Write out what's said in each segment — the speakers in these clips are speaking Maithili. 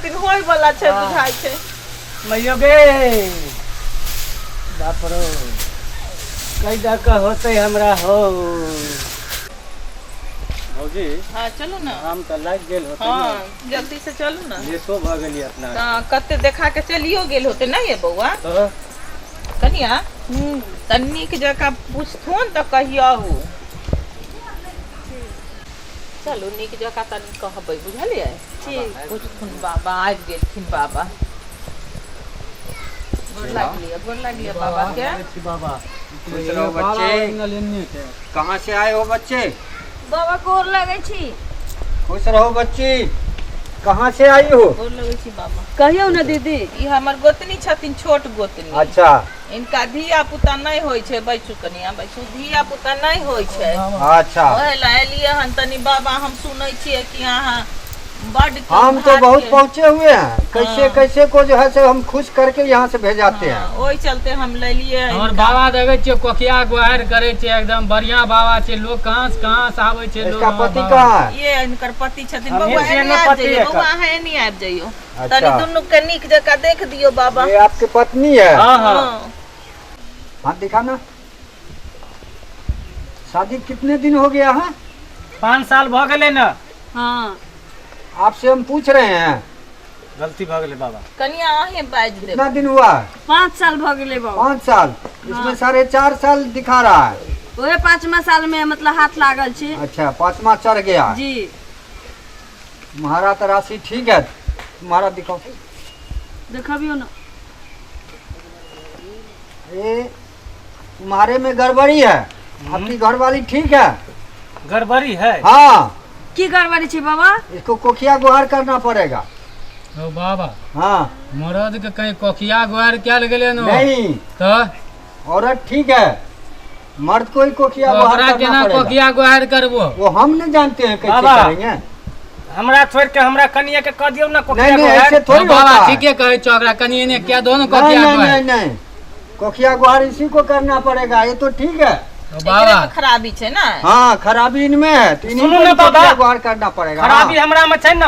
छथिन होय वाला छै बुझाइ छै। मैयो गे, बाप रो, कै दऽ कऽ होतै हमरा हो भौजी? हँ, चलू ने। आम तऽ लागि गेल होतै। हँ ने, जल्दी से चलू ने। लेटो भऽ गेली अपना। तऽ कते देखा के चलियो गेल होतै ने ये बौआ? तऽ कनिया, तऽ नीक जकाँ पूछथुन तऽ कहियौ। चलू, नीक जकाँ तनी कहबै, बुझलियै? ठीक। पूछथुन। बाबा आबि गेलखिन। बाबा, गोर लागलियै, गोर लागलियै बाबा के। बाबा। खुश रहो बच्चे। कहाँ से आए हो बच्चे? बाबा, गोर लगै छी। खुश रहो बच्ची। कहाँ से आई हो? गोर लगै छी बाबा। कहियौ ने दीदी। ई हमर गोतनी छथिन, छोट गोतनी। इनका धिया पुता नहि होइ छै। बैसू कनिया, बैसू। धिया पुता नहि होइ छै। ओहे लए एलियै हन। तनी बाबा, हम सुनै छियै कि अहाँ बड हम तो भात बहुत के- पहुँचे हुए हैं। कैसे कैसे को जो है से हम खुश करके यहाँ से भेजाते हैं। हाँ, ओहि चलते हम लेलियै हमर हिनका। बाबा देखै छियै, कोखिया गुहारि करै छै, एकदम बढ़िया बाबा छै। लोग कहाँ से कहाँ से आबै छै लोग। इसका हमर पति बाबा। कहाँ है? ये हिनकर पति छथिन। हमही बौआ, छियै एनी ने आबि पति जइयौ। एकर। बौआ, अहाँ एनी आबि जइयौ। तनी दुनू के नीक जकाँ देख दियौ बाबा। ये आपकी पत्नी है? हँ हँ। हाँ। हाथ दिखाना। शादी कितने दिन हो गया है? 5 साल भऽ गेलै ने। हँ। आपसे हम पूछ रहे हैं। गलती भऽ गेलै बाबा। कनिया, अहें बाजि देबै। कितना दिन हुआ है? 5 साल भऽ गेलै बाबा। 5 साल। इसमें 4.5 साल दिखा रहा है। ओहे पाँचमा साल में मतलब हाथ लागल छै। अच्छा, पांचवा चढ़ गया है। जी। तुम्हारा तो राशि ठीक है। तुम्हारा दिखाओ। देखबियौ ने। ये तुम्हारे में गड़बड़ी है। आपकी घरवाली ठीक है। गड़बड़ी है? हाँ। की गड़बड़ी छै बाबा? इसको कोखिया गुहार करना पड़ेगा। ओ बाबा। हाँ। मरद के कहीं कोखिया गुहारि कयल गेलै ने? नहीं। तऽ औरत ठीक है, मर्द को ही कोखिया गुहार ओकरा करना केना पड़ेगा। कोखिया गुहारि करबो? वो हम नहीं जानते हैं कैसे बाबा। करेंगे। हमरा छोड़ के हमरा कनिया के कह दियौ ने कोखिया नहीं नहीं, गुहार। ऐसे थोड़ी बाबा, होता है। ठीके कहै छौ, ओकरा कनि एने कए दो ने नहीं कोखिया नहीं। गुहारि। नहीं नहीं, कोखिया गुहार इसी को करना पड़ेगा। ये तो ठीक है। ओ एकरे बाबा। में खराबी छै ने। हाँ, खराबी इनमें है तो इन्हीं सुनू को ना ही बाबा। कोखिया गुहार करना पड़ेगा। खराबी हाँ। हमरा में छै ने,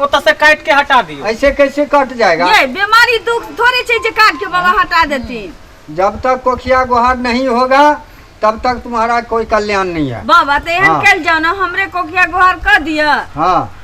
ओतऽ से काटि के हटा दियौ। ऐसे कैसे कट जाएगा? ये बीमारी दुख थोड़े छै जे काट के बाबा हटा देथिन। जब तक कोखिया गुहार नहीं होगा, तब तक तुम्हारा कोई कल्याण नहीं है। बाबा, तऽ एहन कयल जाउ ने, हमरे कोखिया गुहार कऽ दिअ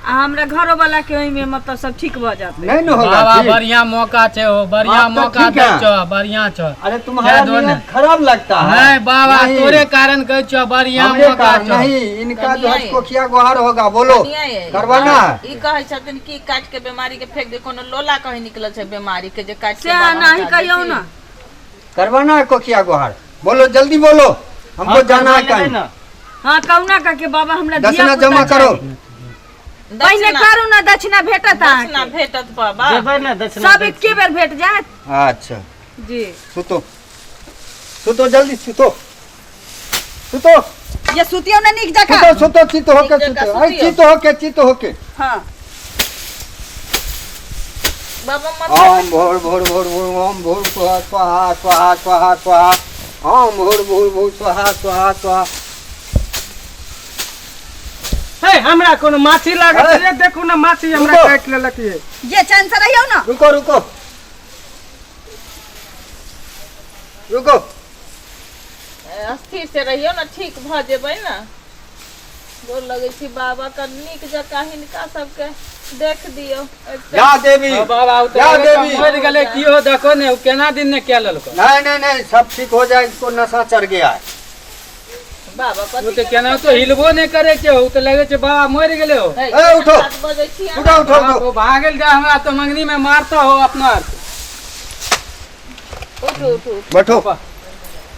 आ हमरा घरो वाला के ओहिमे मतलब सब ठीक भऽ जातै। नहीं न होगा। बाबा, ठीक। बढ़िया मौका छै हो, बढ़िया बात तो मौका ठीक दै है। छौ, बढ़िया छौ। अरे, तुम्हारा कह दो ने। नियत खराब लगता है। नहीं बाबा, नहीं, तोरे कारण कहै छौ, बढ़िया हमरे मौका कारण छौ। नहीं, इनका जो है कनिया। कोखिया गुहार होगा। बोलो, कनिया ये। करवाना है? ई कहै छथिन कि काटि के बीमारी के फेंक दे। कोनो लोला कहीं निकलल छै बीमारी के जे काटि से के बाबा नहीं हटा कहियौ देथिन? ने। करवाना है कोखिया गुहार? बोलो, जल्दी बोलो, हमको हाँ, जाना है करवा लेबै कहीं। ने। हँ, कहुना कऽ के बाबा, हमरा दक्षिणा धिया जमा करो। पहिने दक्षिणा करू ने, दक्षिणा भेटत दक्षिणा अहाँके। भेटत बाबा? देबै ने दक्षिणा। सब एके बेर भेट जायत। अच्छा। जी। सुतो, सुतो, जल्दी सुतो, सुतो। ये सुतियौ ने नीक जकाँ। सुतो, सुतो, चित होके। नीक जकाँ सुतो, अरे। सुतियौ। चित होके, चित होके। हँ। बाबा, माथा ओम भूर भूर भूर भूर, ओम भूर स्वाहा स्वाहा स्वाहा स्वाहा स्वाहा, ओम भूर भूर भूर स्वाहा स्वाहा स्वाहा। हे, हमरा कोनो माछी लागल अरे। छै ये, देखू ने, माछी हमरा रुको। काटि लेलक ये। ये चैन से रहियौ ने। रुको, रुको, रुको। स्थिर से रहियौ ने, ठीक भऽ जेबै ने। गोर लगै छी बाबा। के नीक जकाँ हिनका सबके देख दियौ एकटा। या देवी। ओ बाबा, ओ या तऽ देवी। मरि गेलै की हो? देखो ने, ओ केना दिन ने कए लेलको। नहीं नहीं नहीं, सब ठीक हो जाए। इसको नशा चढ़ गया है। बाबा, ओ कथी तऽ केना तो हिलबो नहि करै छै। ओ तऽ लगै छै बाबा मरि गेलै हो। हे, ए, उठो। बात बजै छी अहाँ? उठो, उठो, उठो। ओ भागल जा, हमरा तऽ मंगनी में मारता हो अपना आर। उठू, उठू, उठू। बैठो।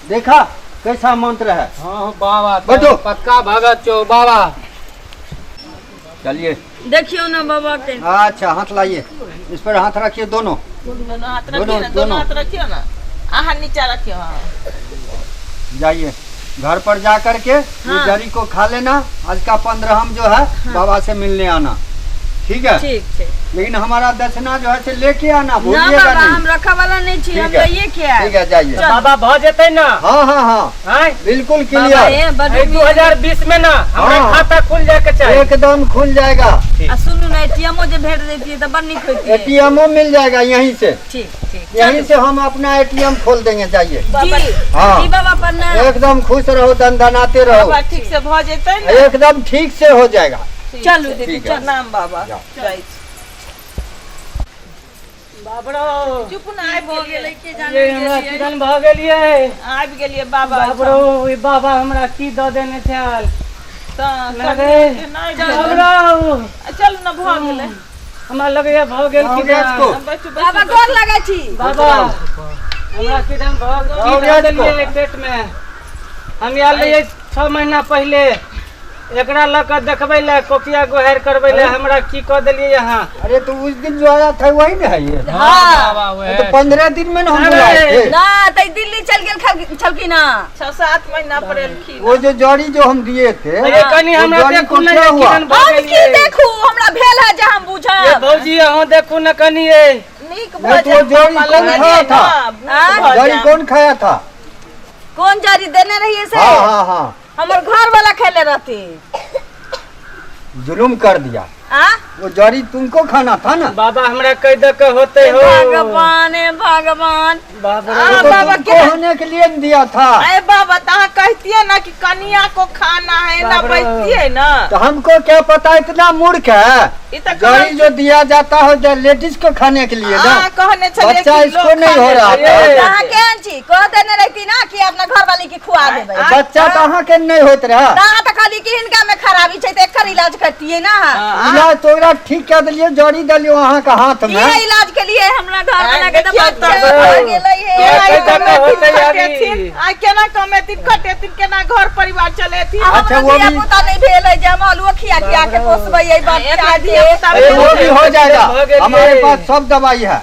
देखा, कैसा मंत्र है? हाँ बाबा, तऽ बैठो। पक्का भगत छौ बाबा। चलिए। देखियौ ने बाबा के। अच्छा, हाथ लाइए, इस पर हाथ रखिए दोनों। दोनों हाथ रखियो दोनों, ने, दोनों दोनों। हाथ रखियो ने, अहाँ नीचा रखियो, हाँ। जाइए, घर पर जा करके ये जरी को खा लेना। आज का 15 जो है, बाबा से मिलने आना। ठीक है। ठीक छै। लेकिन हमारा दक्षिणा जो है से लेके आना, ना भूलिएगा बाबा नहीं। हम रखा वाला नहीं छी, हम ठीक है। लइए के आएब। ठीक है जाइए। बाबा भऽ जेतै ना? हाँ हाँ हाँ आँय? बिल्कुल बाबा क्लियर। ए बड एहि 2020 में ना हमरा हाँ। खाता खुल जाए के चाही। एकदम खुल जाएगा। आ सुनू ना, एटीएमो जे भेट जैतियै तऽ बड़ नीक होइतियै। एटीएमओ मिल जाएगा यहीं से। ठीक ठीक। यहीं से हम अपना एटीएम खोल देंगे, जाइए। जी। हाँ। जी बाबा प्रणाम। एकदम खुश रहो, दनदनाते रहो। बाबा ठीक से भऽ जेतै ने? एकदम ठीक से हो जाएगा। ठीक चलू छै। दीदी ठीक है। चलू। प्रणाम बाबा। जाओ। जाइ छी। बाबरो चुप ना, आबि भऽ गेलियै। गेलै के जाने ये हमरा गेलियै। किदन भऽ गेलियै। आबि गेलियै बाबा। बाबरो ई बाबा हमरा की दऽ देने छल तऽ ना रे। नहि भेलै। बाबरो चलू ने, भऽ गेलै। हमरा लगैया भऽ गेल हो कि गया इसको। बैठू बाबा बैठू। गोर लगै छी। बाबा हमरा किदन भऽ हो की गया दऽ इसको। देलियै पेट में। हम आयल रहियै 6 महीना पहिले एकरा लऽ कऽ देखबै लए, कोकिया गोहारि करबै लए, हमरा की कऽ देलियै यहाँ? अरे तो उस दिन जो आया था वही ना है ये? हाँ बाबा ये तो वह 15 दिन में ना हम अरे। बुलाए थे। ना तऽ ई दिल्ली चलि गेल छलखिन हँ। 6-7 महीना पर एलखिन। वो जो जड़ी जो हम दिए थे, अरे कनी वो हमरा जड़ी देखू को ने क्या हुआ? किदन भऽ हम की गेलियै। देखू, हमरा भेल है जे हम ये बुझब। भौजी अहूँ देखू ने कनी ये। नीक नहीं भऽ तो वो जायत जड़ी बाबा, कौन लगलियै खाया था? ना, नीक भऽ जड़ी जायत। कौन खाया था? कोन जड़ी देने रहियै से? हाँ हाँ हाँ हमर घर वाला खेले रहती। जुलुम कर दिया। आ वो जड़ी तुमको खाना था ना। बाबा हमरा कह दे के होते हो। भगवान हे भगवान। बाबा आ, वो तो बाबा तुमको के होने के लिए दिया था। अरे बाबा तहाँ कहतियै ना कि कनिया को खाना है ना, बाप रे। बैठतियै ना। तो हमको क्या पता, इतना मूर्ख है। ई तऽ जड़ी जो दिया जाता है लेडीज को खाने के लिए ना, अहाँ कहने छलियै बच्चा कि इसको लोग नहीं हो खाने रहा छै। था। ए, अहाँ केहन छी, कह देने रहती ना कि अपना घर वाली के खुआ देबै। बच्चा तो अहाँ के नहीं होत रहा। तऽ अहाँ तऽ कहली कि हिनका में खराबी छै तऽ एकर इलाज करतियै ना। इलाज तो ओकरा ठीक कर दिलियो, जड़ी दिलियो अहाँ के हाथ में। ये इलाज के लिए हमरा घर वाला के तऽ देखियौ बच्चा तऽ। भऽ गेलै हे। केना कहि दऽ के होतै कमेथिन अभी। खटेथिन, आइ केना कमेथिन खटेथिन, केना घर परिवार चलेथिन। आ हमरा अच्छा, वो भी- धिया-पुता नहीं भेल है जे हम आलुओ खिया खिया के पोसबै एहि बच्चा एकरा के। धिया-पुता अरे वो भी हो जाएगा, भऽ गेलियै। हमारे पास सब दवाई है,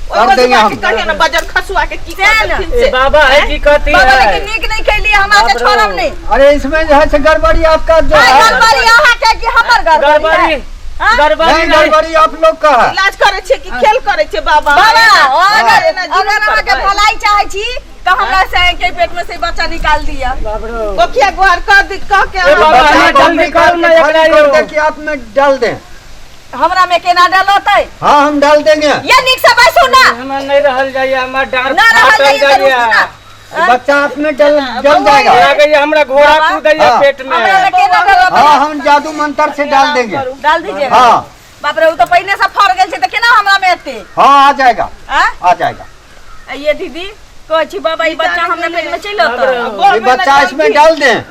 ओहि कर देंगे बजुआ के हम। कहियो ना बजर खसुआ के की सएह कऽ ने। देलखिन ए से। बाबा है की कहती बाबा है। लेकिन नीक नहीं खेली, हम आके बाप रे। छोड़ब नहीं। अरे इसमें जो है से गड़बड़ी आपका जो आइ है। गड़बड़ी अहाँ के कि हमर गड़बड़ी गड़बड़ी है? हाँ? गड़बड़ी नहीं नहीं। गड़बड़ी आप लोग का है। इलाज करै छियै कि खेल करै छियै बाबा? बाबा एना- अगर एना जुलुम अगर अहाँ के करबै। भलाई चाहे छी तऽ हमरा से के पेट में से बच्चा निकाल दिया। बाबरो कोखिया गुहार कह दी कह के ए अहाँ बाबा, बच्चा हमरा को हम जल्दी निकाल करू ना के एकरा खाली कर यौ। दे कि आप में डाल दें। हमरा में केना डलतै? हाँ हम डाल देंगे। ये नीक से बैसू ना। हमरा नहीं रहल जाइए, हमर डाँर ना रहल फाटल जाइए तऽ जाइए। रुकू ना। बच्चा आप में डल डल जाएगा। लागैए हमरा घोड़ा बाबा। कूदैए हाँ। पेट में। हमरा में केना डलतै? हाँ हम जादू मंत्र से डाल देंगे। डाल दीजिए। हाँ बाप रे, उ तऽ पहिने से फड़ गेल छै तऽ केना हमरा में एतै? हाँ आ जाएगा, आ आ जाएगा। आ ये दीदी कहै छी बाबा ई बच्चा हमरा पेट में चलि औतै। ये बच्चा इसमें डाल दें।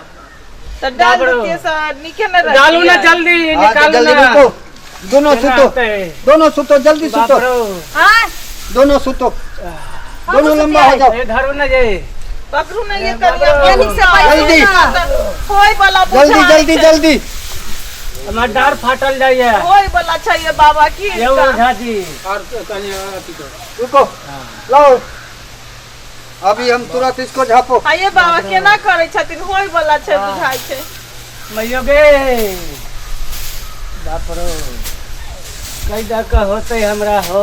तऽ डाल बाप रे। देतियै से नीके ने रहितियै। डालू ना जल्दी, हाँ, तो निकालू जल्दी ना। रुको, दोनों केना सुतो, होतै? दोनों सुतो, जल्दी बाप सुतो, रे। आँय? दोनों सुतो, दोनों लंबा हो जाओ। ए धरू ना जे। पकड़ू ने ये कनिया, ये नीक से बैसू जल्दी। ना। होय वाला जल्दी बुझाइ जल्दी छै। जल्दी। हमर डाँर फाटल जाइए। होय वाला छै ये बाबा की यौ हिनका? ओझा जी। रुको, लाओ अभी हम तुरंत इसको झापो। आ ये बाबा केना करै छथिन, होय वाला छै बुझाइ छै। मैयो गे। बाप रे। कहि दऽ के होतै हमरा हो।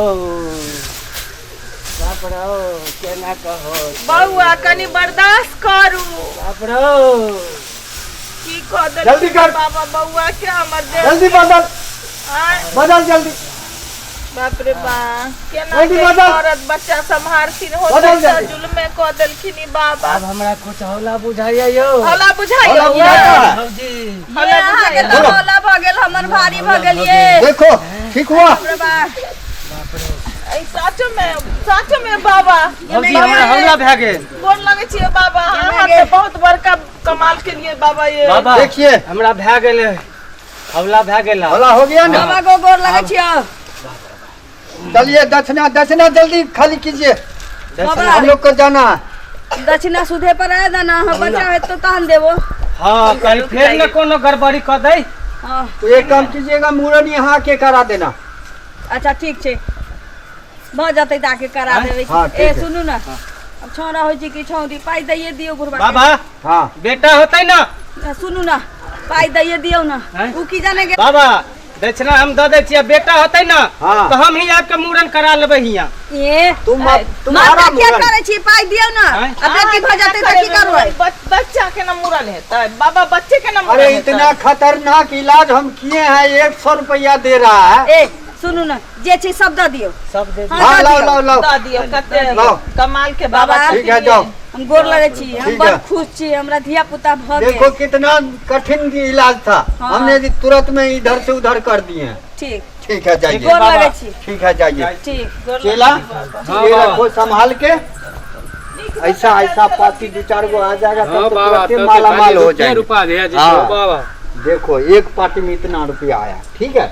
बाप रे, केना कहो। बौआ कनि बर्दाश्त करू। बाप रे। की कऽ जल्दी देलखिन कर। बाबा बौआ के हमर देह। जल्दी बदल, आँय? बदल जल्दी। बाप रे बा, केना जल्दी के बदल। औरत बच्चा सम्हारथिन, होतै बदल तऽ जल्दी। जुलमे कऽ देलखिन ई बाबा। आब हमरा कुछ हौला बुझाइए यौ। हौला बुझाइयो। हौला बुझाता है। भौजी। हौला ये अहाँके बुझाइयो। तऽ हौला भऽ गेल, हमर भारी भऽ गेल ये। देखो ठीक हुआ। बाप रे बा। ऐ सच में, सच में बाबा। भौजी हमरा हौला भए गेल। गोर लगै छियै बाबा, अहाँ तऽ बहुत बड़का कमाल के लिए बाबा ये। बाबा देखिए हमरा भए गेल, हौला भए गेल। हौला हो गया ना। बाबा गो गोर लगै छियौ। चलिए दक्षिणा दक्षिणा जल्दी खाली कीजिए, बाबा हम लोग को जाना है। दक्षिणा सुधे पर आए ना, हम बच्चा है तो तहन देबो। हाँ कहीं फेर न कोनो गड़बड़ी कऽ दै। हाँ तो एक काम कीजिएगा, मूड़न यहाँ के करा देना। अच्छा ठीक छै, भऽ जेतै तऽ आके करा देबै। हाँ, ठीक ए है। सुनू ना, अब छौड़ा होइ छै कि छौड़ी, पाइ दैए दियौ बुढ़बा के। बाबा हाँ बेटा होतै ना। सुनू ना, पाइ दैए दियौ ना। हैं? उ की जाने के। बाबा दक्षिणा हम दऽ दै छियै, बेटा होतै ने हाँ। तऽ हम ही आबि के मूड़न करा लेबै हियाँ। ए तुम तुम्हारा माता किया मुड़न करै छी, पाइ दियौ ना। आँय? आ बेटी भऽ जेतै तऽ की करबै? बच्चा के ना मुड़न हेतै बाबा, बच्चे के ना मुड़न अरे हेतै। इतना खतरनाक इलाज हम किए हैं, 100 रुपया दे रहा है। ए सुनू ना, जे छै सब दऽ दियौ। सब दे। हाँ, हाँ दऽ लाओ दियौ। लाओ लाओ। दऽ दियौ कते लाओ। कमाल के बाबा बाबा। ठीक है जाओ। हम गोर लगै छी, हम ठीक बड़ है। खुश छी, हमरा धिया पुता भऽ देखो गेल। कितना कठिन इलाज था। हाँ। हमने जी तुरंत में इधर से उधर कर दिए हैं। ठीक। ठीक है जाइए। गोर लगै छी। ठीक है जाइए। ठीक। चेला हाँ, ये बाबा। रखो संभाल के, ऐसा ऐसा पाती दो चार गो आ जाएगा हाँ तब तो बाबा, तुरंते तब तो माला माल खाली हो रुपये जाएगा। रुपा दे हाँ। बाबा। देखो एक पार्टी में इतना रुपया आया। ठीक है।